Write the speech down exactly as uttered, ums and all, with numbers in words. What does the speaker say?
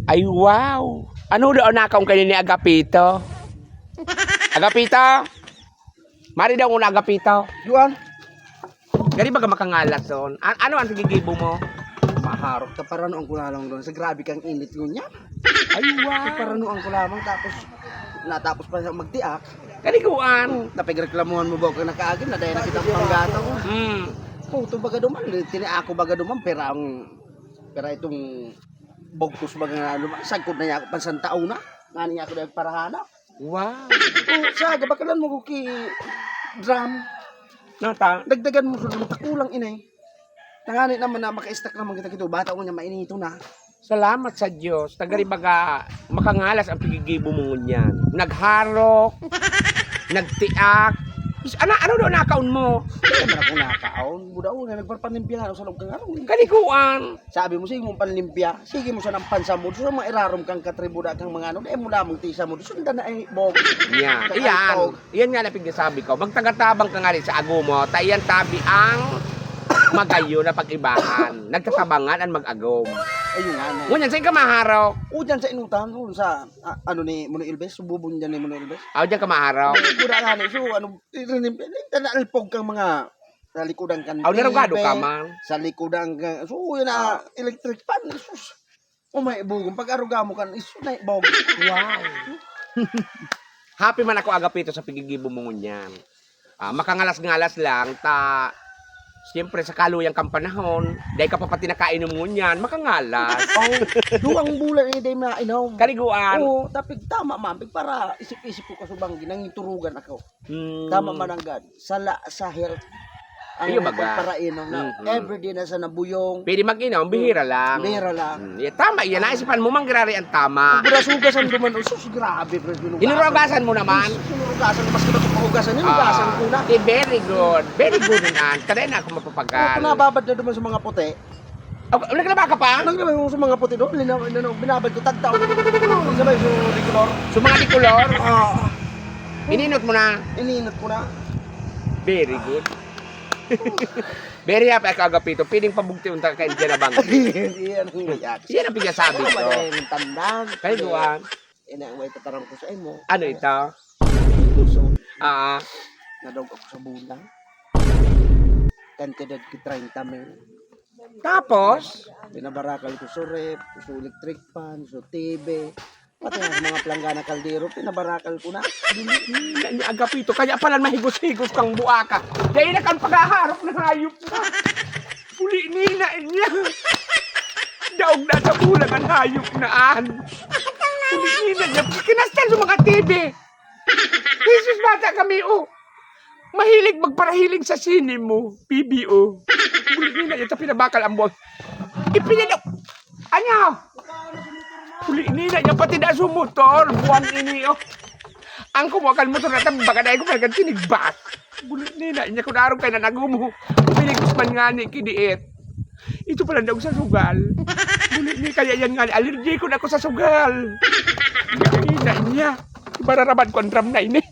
Ay, wow! Ano daw nakaon kayo ni Agapito? Agapito? Mari daw una, Agapito. Yuan. Gari baga makangalas on. A- ano ang gigibo mo? Maharok ka, paranuan ko na lang doon. Sa grabe kang init ngunyan. Ay, wow! Paranuan ko lamang tapos natapos pa siya magtiak. Kaliguan. Napigreklamuhan mo ba kung nakaagin na dahil nakita ang panggato? Hmm. Puto baga duman, tiniako baga duman, pero ang, pero itong bugkos baga na ano, sagkod na niya ako pansantaon na. Nani niya ako dahil parahanap. Wow. Oh, saga, bakalan mo ko ki drum. Nata? Dagdagan mo sa drum, takulang inay. Tangani naman na maka-stack naman kita kito. Bata ko niya, mainito na. Salamat sa Diyos. Tagari baga, makangalas ang pigigibo mo ngunyan. Nagharok, nagtiak. Is- Ana, ano daw nakaon mo? Hindi naman ako nakaon. Buda ko na nagparpanimpya nga ako sa loob kang araw. Kaliguan. Sabi mo, sige mong panlimpya. Sige mo siya ng pansamod. So, mairarom kang katribuda kang mga ano. Dahil mo lamang tisa mo. Sunda na eh, bog. Yan. Kaya Iyan. ito. Iyan nga na pigsasabi ko. Magtagatabang ka nga rin sa agom mo. Ta iyan tabi ang magayo na pag-ibahan. Nagtatabangan ang mag-agom. Ayun nga, no. Ngunyan, saan ka maharok? O, dyan sa inutan. O, sa, ah, ano ni Muno Elvis? Sububon dyan ni Muno Elvis. Aw, dyan ka maharok. Ay, pura nga, no. So, ano, irinim-, nalpog kang mga sa likodan kan Aw, narugado T V, ka man. Sa likodan ka. So, yun na, Ah. electric fan. Sus. O may bugong, pag-aruga mo kan, isu na bog. Wow. Happy man ako, Agapito, sa pigigibo mo ngunyan. Ah, makangalas-ngalas lang, ta, siyempre, sa kaluyan kang panahon, dahil ka pa pati nakainom ngunyan, makangalas. Oh, duwang bulan ini dahil mainom. Kaliguan. Oo, tapig tama, mabig, para isip-isip ko kasubang, ginangiturugan ako. Hmm. Tama man ang God. Sala sa health. Ang Iyo, baga. pagparainom na Mm-mm. everyday na sa nabuyong. Pwede mag-inom, bihira lang. Bihira lang. Mm, yeah, tama, yan. Naisipan mo, manggirari ang tama. Ang burasugasan duman, usus, grabe, bro. Hinurugasan. Hinurugasan mo naman? Hinurugasan, mas kita sa pahugasan, hinurugasan Ah, ko na. di, very good. Very good, man. Kada na ako mapapagal. Kung nababad na duman sa mga puti, Ako, naglaba ka pa? Naglaba yung sa mga puti doon. Linaw, linaw, binabad ko, tagtaw. Sabay sa de color. Sa mga de color? Ah. Ininot mo na? Ininot ko na. Very good. Very happy ako, Agapito. Piling pabugti unta kayo dyan abang. Iyan ang reaction. Iyan ang pinasabi Ano ba ko. dahil yung tandaan? Kayo, Duan. Ina, ang may tatarang ko sa imo. Ano ito? Puso. Ah. Nadog ako sa bulan. Kantidad ki treinta mil. Tapos? Pinabarakal ko sa ref, sa electric fan, sa T V. Pati nga sa mga planggana kaldero, pinabarakal ko na. Dili na niya, Agapito, kaya pala mahigos-higos kang buaka. Dahil na kang paghaharap na hayop na. Huli nina niya. Daog na sa bulang ang hayop na an. Huli nina niya, kinastan sa mga T V. Jesus, bata kami, oh. Mahilig magparahiling sa sine mo, P B O. Huli nina niya, ta pinabakal ang buwang. Ipinadok. Ano? Huli nina niya, pati na sa motor, buwang ini, oh. Ang kumuha kan motor na tabang, baka dahil ko talagang tinigbas. Huli nina niya, kung araw kayo na nagumo. Pinigos man nga ni Kidiit. Ito pala daw sa sugal. Huli ni kaya yan nga, allergy ko na ako sa sugal. Huli nina niya. Ibararabad ko ang drum na ini.